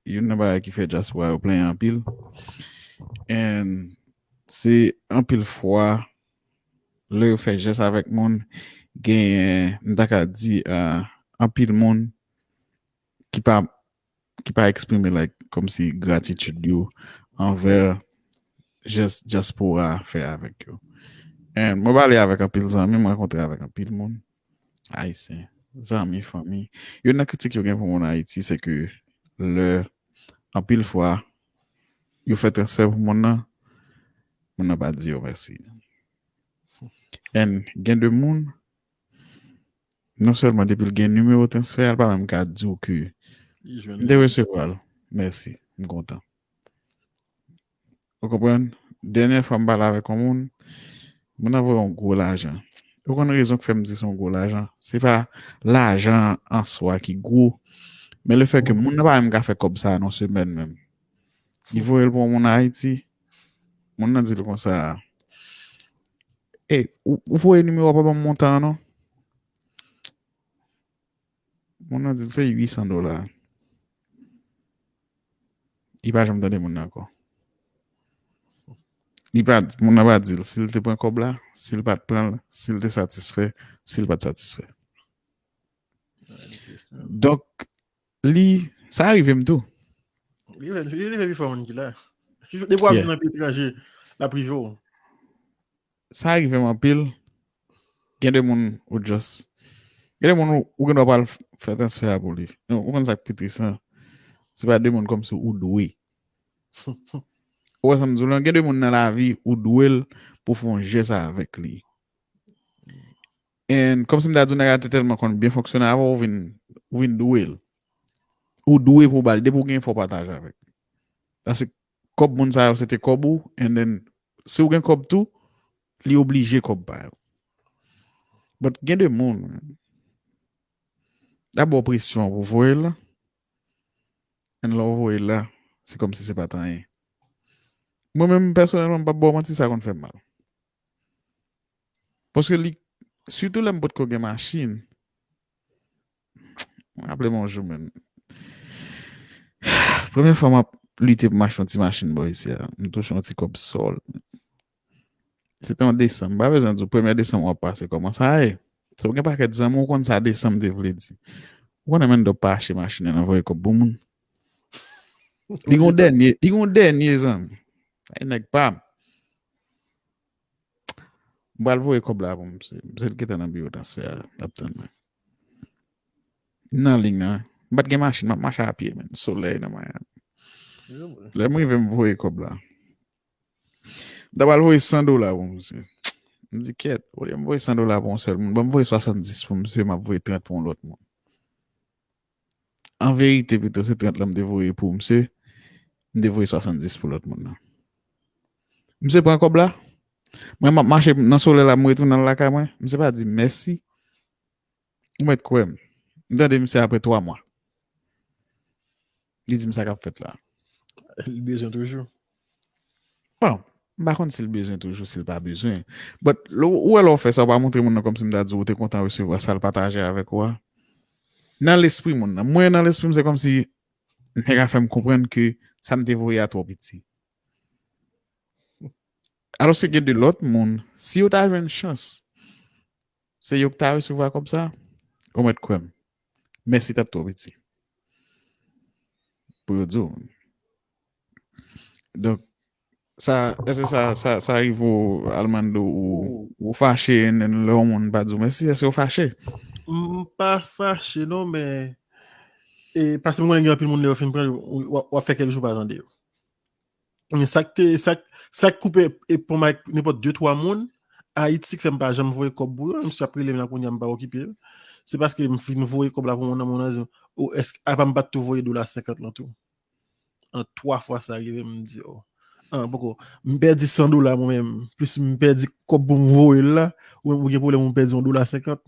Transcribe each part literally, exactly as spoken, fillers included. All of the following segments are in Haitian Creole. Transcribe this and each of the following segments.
youn nan bagay ki fè dyaspora yo plenyen anpil. And se anpil fwa, lè yo fè jès avèk moun, genyen, m ta ka di, ah, anpil moun ki pa, ki pa eksprime, like, kòmsi gratitid yo anvè jès dyaspora fè avèk yo. And mwen pale avèk anpil zanmi, mwen rankontre avèk anpil moun, Ayisyen, zanmi, fanmi. Youn nan kritik yo gen pou moun Ayiti, se ke lè, anpil fwa, yo fè transfè pou moun nan, moun nan pa di yo mèsi. And gen de moun, non sèlman depi l gen nimewo transfè a, l pa menm ka di w ke m te resevwa l. Mèsi, m kontan. Ou konprann? Dènyè fwa m pale avèk yon moun, moun nan voye yon gwo lajan. Ou konn rezon k fè m di se yon gwo lajan? Se pa lajan an swa ki gwo, men le fè ke moun nan pa menm ka fè kòb sa a nan semèn menm. Li voye l pou yon moun Ayiti, moun nan di l konsa, e, ou, ou voye nimewo a, pa ban m montan an non. Moun nan di l se uit san dola. Li pa janm tande moun nan ankò. Li pa, moun nan pa di l si l te pran kòb la, si l pa t pran l, si l te satisfè, si l pa t satisfè. Donk, li, sa rive m tou. Li rive, li rive pi fò moun ki la. Depi w ap viv nan peyi etranje, l ap rive w. Sa rive m anpil. Gen de moun ou just, gen de moun ou, ou gen dwa pral fè transfè a pou li. Ou konn sa k pi tris lan? Se pa de moun kòmsi ou dwe. Ou wè sa m di w lan? Gen de moun nan lavi ou dwe l pou fè yon jès avèk li. And kòmsi m ta di w nèg la te tèlman konn byen fonksyone avè w, ou vin, ou vin dwe l. Ou dwe pou w ba l, depi w gen fò w pataje avèk li. Paske kòb moun sa yo se te kòb ou, and then si w gen kòb tou, li oblije kòb pa yo. But gen de moun, y ap ba w presyon pou voye l la, and lè w voye l la, se kòmsi se pa t anyen. Mwen menm pèsonèlman, m p ap ba w manti, sa konn fè m mal. Paske li, sitou lè m potko gen machin, mwen raple m yon jou, menm. Premye fwa m ap lite pou m achte yon ti machin bò isi a, m touche yon ti kòb sòl. Se te yon desanm. M pa bezwen di w, premye desanm w ap pase kòman sa ye. So, gen pakèt zanmi w konn sa desanm te vle di. Ou konnen menm dòk pa achte machin nan voye kòb pou moun. Li gon dènye, li gon dènye zanmi. Ay nèg pa m. M pral voye kòb la pou misye. Misye l gentan nan biwo transfè a, l ap tann mwen. M nan liy nan. M pa t gen machin, m ap mache a pye, menm. Solèy nan Miami. Lè m rive, m voye kòb la. M ta pral voye san dola pou misye. M di, kèt, olye m voye san dola pou yon sèl moun, ban m voye swasanndis pou misye, m ap voye trant pou yon lòt moun. An verite, pito se trant lan m te voye pou misye, m te voye swasanndis pou lòt moun nan. Misye pran kòb la, mwen m ap mache nan solèy la, m retounen lakay mwen, misye pa di m mèsi. Ou mèt kwè m. M tande misye apre twa mwa. Li di m sa k ap fèt la. Li bezwen toujou. Bon, m pa konn si l bezwen toujou, si l pa bezwen. But, lè w, ou wè lè w fè sa, w pa montre moun nan kòmsi m ta di w ou te kontan resevwa sa l pataje avèk ou a. Nan lespri moun nan. Mwen, nan lespri m, se kòmsi nèg la fè m konprann ke sa m te voye a twò piti. Alòske gen de lòt moun, si yo ta jwenn chans, se yo ki ta resevwa kòb sa, ou mèt kwè m. Mèsi t ap twò piti. Pou yo di w. Donk, sa, èske sa, sa, sa rive w, Almando, ou, ou fache, and then lè yon moun pa di w mèsi, èske w fache? M pa fache, non, men, e, paske m konnen gen anpil moun, lè yo fin pran, w, w, w ap fè kèk jou pa tande yo. Men sa k te, sa k, sa k koupe e pon m ak nenpòt de twa moun Ayiti k fè m pa janm voye kòb pou yo, menm si y ap rele m la kounye a, m pa okipe yo. Se paske m fin voye kòb la pou moun nan, moun nan di m, o, èske, apa m pa t tou voye dola senkant lan tou? An twa fwa sa rive, m di, o. An, poko, m pèdi san dola mwen menm, plis m pèdi kòb pou m voye l la, ou menm ou gen pwoblèm, ou pèdi yon dola senkant.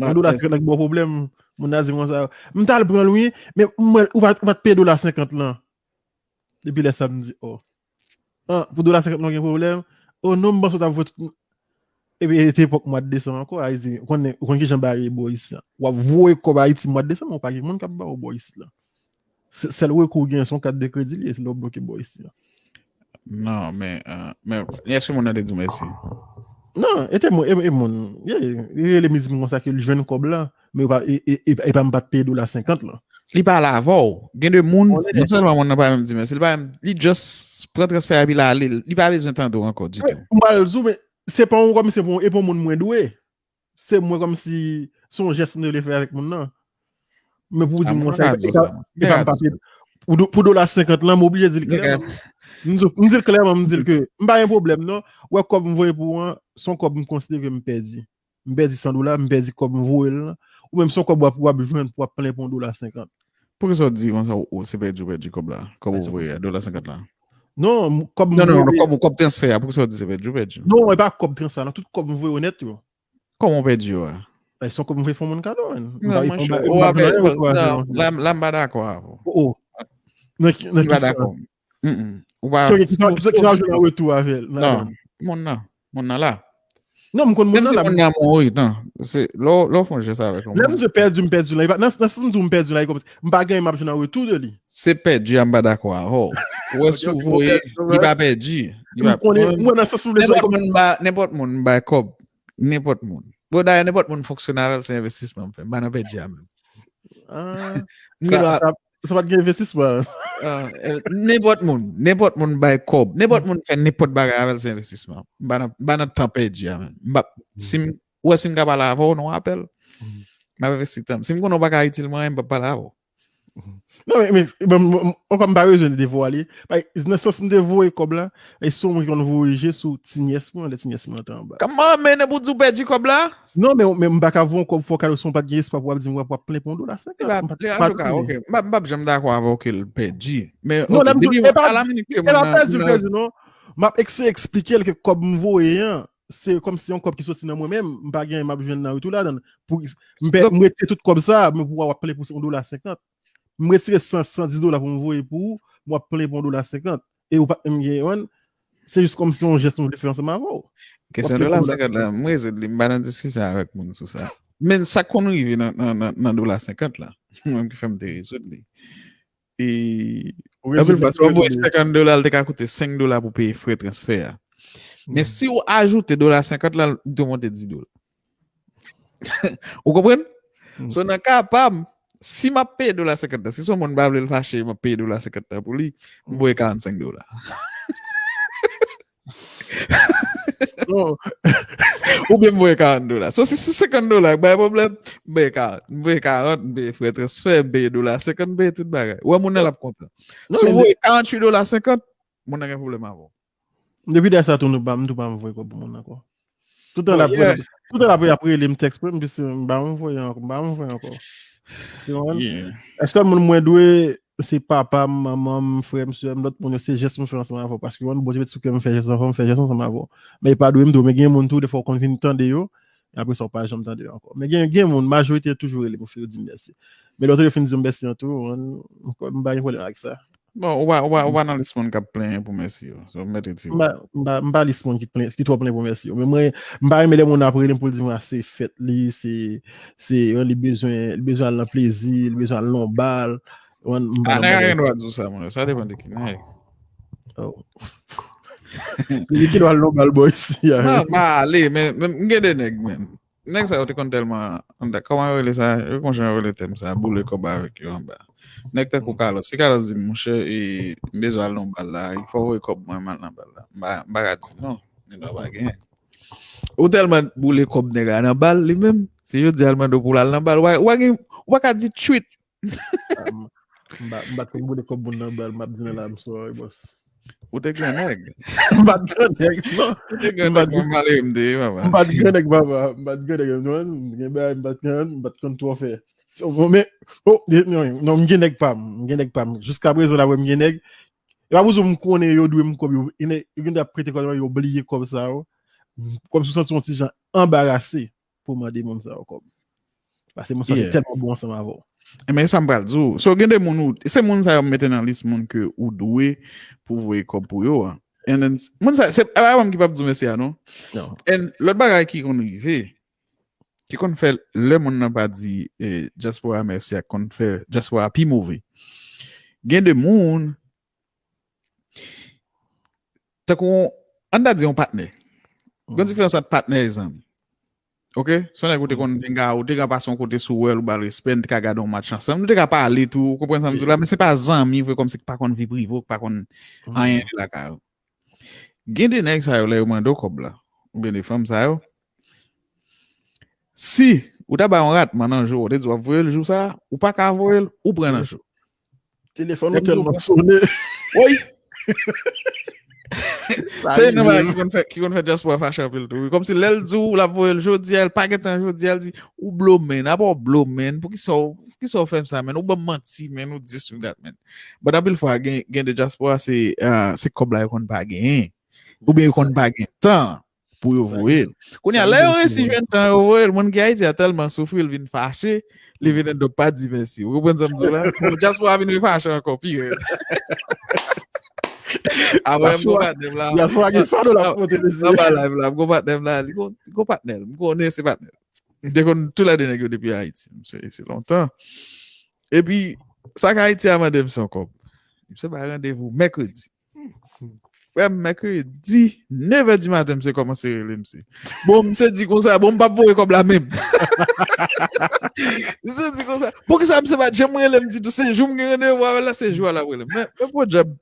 Yon dola senkant lan ki ba w pwoblèm, moun nan di m konsa, m t al pran l wi, men m wè ou pa, ou pa t peye dola senkant lan. Depi lè sa, m di, o. An, pou dola senkant lan gen pwoblèm? O non, m panse w t ap voye tout. Epi, e te epòk mwa desanm ankò, Ayiti, ou konnen, ou konn kijan bagay ye bò isit la. W ap voye kòb Ayiti mwa desanm, ou pa gen moun k ap ba ou bò isit la. Se- Sèl rekou w gen se yon kat de kredi li ye, se lè w bloke bò isi a. Non, men, euh, men èske moun nan te di w mèsi? Non, e te moun, e, e moun. Ye, li rele m, li di m konsa ke li jwenn kòb la, men e pa, e, e, e, e pa m pa t peye dola senkant lan. Li pale avè w. Gen de moun, On est non sèlman moun nan pa menm di mèsi, li pa menm, li just pran transfè a epi l ale, li pa bezwen tande w ankò ditou. M pral di w, men se pa yon kòm se pou e pou moun mwen dwe. Se mwen kòmsi se yon jès m te vle fè avèk moun nan. Men pou di Ah, m mwen konsa, pa di e sa, pa- mwen. e pa m pa peye. Pou do- pou dola senkant lan, m oblije di l Nèg klèman. M di m di l klèman, m di l ke m pa gen pwoblèm non. Wè kòb m voye pou ou an, se yon kòb m konsidere ke m pèdi. M pèdi san dola, m pèdi kòb m voye l lan. Ou menm se yon kòb w ap, w ap jwenn pou w ap plen pou yon dola senkant. Poukisa w di konsa ou se pèdi ou pèdi kòb la? Kòb ou voye a, dola senkant la? Non, m- kòb m Non, non, non, voye. kòb ou kòb transfè a, poukisa w di se pèdi ou pèdi? Non, e pa kòb transfè, non, tout kòb m voye yo nèt yo. Kòman w pèdi yo a? E se yon kòb m voye fè yon moun kado, man. M Non, pa- monchè, m pa- ou m pa avè, jwenn yo, kwa, non, non. la, la m pa dakò avè w. Oh, oh. Nan ki- nan M pa ki sa? dakò. Mm-mm. Ou pa Ki sa ki sa ki sa jwenn an retou avè l? Non, moun nan, moun nan la. Non, m konn moun Menm nan si la. moun nan mouri, non. Se lè w lè w fè yon jès avèk yon Lè m moun. di pèdi, m pèdi la. E pa- Nan nan sans m di w m pèdi la, e kòmsi m pa gen m ap jwenn an retou de li. Se pèdi a m pa dakò avè w. Ou wè Ok, si w ok, voye, ok, li ok. pa pèdi. Li M pa konnen, mwen nan sans m vle di Nenpòt moun m ba, nenpòt moun m bay kòb. Nenpòt moun. Bon, dayè, nenpòt moun fonksyone avè l, se envestisman m fè. M pa nan pèdi a menm. Ah, M gen dwa sa, sa, sa pa t gen envestisman. Ah, eh, nenpòt moun, nenpòt moun bay kòb, nenpòt moun fè nenpòt bagay avè l, se envestisman. M pa nan, m pa nan tan pèdi a menm. M pa, si m, ou wè si m ka pale avè w nan yon apèl, Mhm. m ap envesti tan m. Si m konnen w pa ka itil mwen, m p ap pale avè w. Non, men, men, men, men, ankò m pa bezwen de devwale. Bay, nan sans m te voye kòb la, e se yon moun ki konn voye je sou ti nyès mwen, lè ti nyès mwen te anba. Kòman, men, pou di w pèdi kòb la? Non, men, men m pa ka voye yon kòb fò kado si w pa t gen espwa pou w ap di m w ap plen pou yon dola Li senkant. pa, M pa t- li, m pa t antouka, konnen. Ok. M pa, m p ap janm dakò avè w ke l pèdi. Men, Non, ok, lè m di depi w, e pa, a la minit ke e pa moun nan, pèdi, moun nan pèdi, non. M ap ese eksplike l ke kòb m voye an, se kòmsi yon kòb ki soti nan mwen menm, m pa gen m ap jwenn nan retou ladan. Pou m pè- Donk- m retire tout kòb sa, men pou w ap plen pou yon dola senkant. M retire san, san dis dola pou m voye pou ou, m ap plen pou yon dola senkant. E ou pa t menm gen yon, se jis kòmsi yon jès m vle fè ansanm avè w. Kesyon W ap plen dola pou dola senkant la, m rezoud li, m pa nan diskisyon avèk moun sou sa. Men sa konn rive nan, nan, nan, nan dola senkant la, mwen ki fè m te rezoud li. E Ou anpil rezoud fwa, li, si w ap voye li. senkant dola, l te ka koute senk dola pou peye frè transfè a. Men Mhm. Si w ajoute dola senkant la, li te monte dis dola. Ou konprann? Mhm. So, nan ka pa m, si m ap peye dola senkant la, si se yon moun m pa vle l fache, m ap peye dola senkant la pou li, m voye karannsenk dola. Non. Oubyen m voye karant dola. So, si se senkant dola k bay pwoblèm, m peye karant. M peye karant, m peye frè transfè, m peye dola senkant, m peye tout bagay. Ou wè moun nan l ap kontan. Non, Si w men voye karant uit dola senkant, moun nan gen pwoblèm avè w. Depi dèyè sa tou, nou pa, m tou pa m voye kòb pou moun ankò. Toutan Bon, l ap yeah. toutan l ap ap rele m tèks pou m, m pa m voye ankò, m pa m voye ankò. Se yon Yeah. Èske moun mwen dwe se papa m, manman m, frè m, sè m, lòt moun yo se jès m fè ansanm avè w. Paske yon bon ti sou kè m fè jès ansanm, m fè jès ansanm avè w. Men e pa dwe m tou, men gen moun tou, defwa w konn vin tande yo, e apre sa w pa janm tande yo ankò. Men gen, gen moun, majorite yo toujou rele m, yo di m mèsi. Men lòt yo fin di m mèsi an tou, m pa gen pwoblèm ak sa. Bon, ou pa, ou pa, ou pa nan lis moun k ap plenyen pou mèsi yo. So, mèt retire. M pa, m pa, m pa lis moun ki plen, ki twò plen pou mèsi yo. Men mwen, m pa renmen lè moun ap rele m pou l di m se fèt li, se, se, li bezwen, li bezwen al nan plezi, li bezwen al nan bal. Mwen, m pa Ah, nan nèg a bagay gen dwa di w sa, mwen. Sa depann de ki nèg. Oh. Li ki dwa al nan bal bò isi a. Non, m pa ale, men, men m gen de nèg, men. Nèg sa yo te konn tèlman anndan. Kòman yo rele sa? Yo konn jan yo rele tèm sa, boule kòb avèk yo anba. Nèg tankou Carlos. Si Carlos di m, monchè, e, m bezwen al nan bal la, il fò voye kòb mwen, m al nan bal la. M pa, m pa ka di non. Nèg la pa genyen. Ou tèlman boule kòb nèg la nan bal, li menm. Si yo di al mande w pou l al nan bal, ou pa, ou pa gen, ou pa ka di tweet. Ah, m, m pa, m pa t konn boule kòb moun nan bal, m ap di nan la, m sorry, boss. Ou te gran nèg. M pa t gran nèg, non. Ou te gran nèg, mwen malere m te ye, papa. M pa t gran nèg, papa. M pa t gran nèg, non. M gen bagay, m pa t gran, m pa t konn twò fè. So, bon, men, oh, non, non, m gen nèg pa m. M gen nèg pa m. Jiska prezan, la, m gen nèg. E pa pou di m konnen yo dwe m kòb, yo, yo gen dwa prete kòb, yo bliye kòb sa yo. Kòm si w santi yon ti jan anbarase pou mande moun sa yo kòb. Paske moun sa yo te tèlman bon ansanm avè w. E men sa m pral di w. So, gen de moun ou, se moun sa yo m mete nan lis moun ke ou dwe pou voye kòb pou yo a. And then, moun sa, se pa mwen ki p ap di w mèsi a, non. Non. And lòt bagay ki konn rive, ki konn fè lè moun nan pa di, eh, dyaspora mèsi a, konn fè dyaspora pi move. Gen de moun, tankou, ann ta di yon patnè. Gen diferans ant patnè e zanmi. Ok? Se yon nèg ou te konn benga, ou te ka pase yon kote sou wè l, ou ba l respè, n te ka gade yon match ansanm, nou te ka pale tou, ou konprann sa m di w la, men se pa zanmi vre, kòmsi ki pa konn vi prive w, ki pa konn anyen de lakay ou. Gen de nèg sa yo, lè yo mande w kòb la, oubyen de fanm sa yo, si ou ta ba yon ratman nan jou, ou te di w ap voye l jou sa, ou pa ka voye l, ou pran nan jou. Telefòn ou tèlman sone. Woy! Se yon bagay ki konn fè, ki konn fè dyaspora fache anpil tou. Kòmsi lè l di w l ap voye l jodi a, l pa gentan jodi a, l di, ou blow man, apa w blow man, poukisa w, poukisa w fè m sa, man, ou ban m manti, man, ou dis ou dat, man. But anpil fwa, gen, gen de dyaspora, se, ah, se kòb la yo konn pa genyen. Oubyen yo konn pa gen tan pou yo voye l. Kounye a, lè yo resi jwenn tan yo voye l, moun ki Ayiti a tèlman soufri, l vin fache, li vin end up pa di mèsi. Ou konprann sa m di w la? Bon, dyaspora vin refache ankò, pi rèd. Apre m gon patnè m la. Dyaspora gen fado l ap pote, mesye. Anba live la, m gon patnè m la, li gon, li gon patnè l. M konnen se patnè l. M te konn tou lè de nèg yo depi Ayiti. Se, se lontan. Epi, sa k Ayiti a mande m se yon kòb. M se bay randevou mèkredi. Frè m, mèkredi, nevè di maten, misye kòmanse rele misye. Bon, misye di konsa, bon, m p ap voye kòb la menm. Misye di konsa, poukisa misye pa t janm rele m ditou? Se jou m gen randevou avè l la, se jou a l ap rele m. Men, men podyab,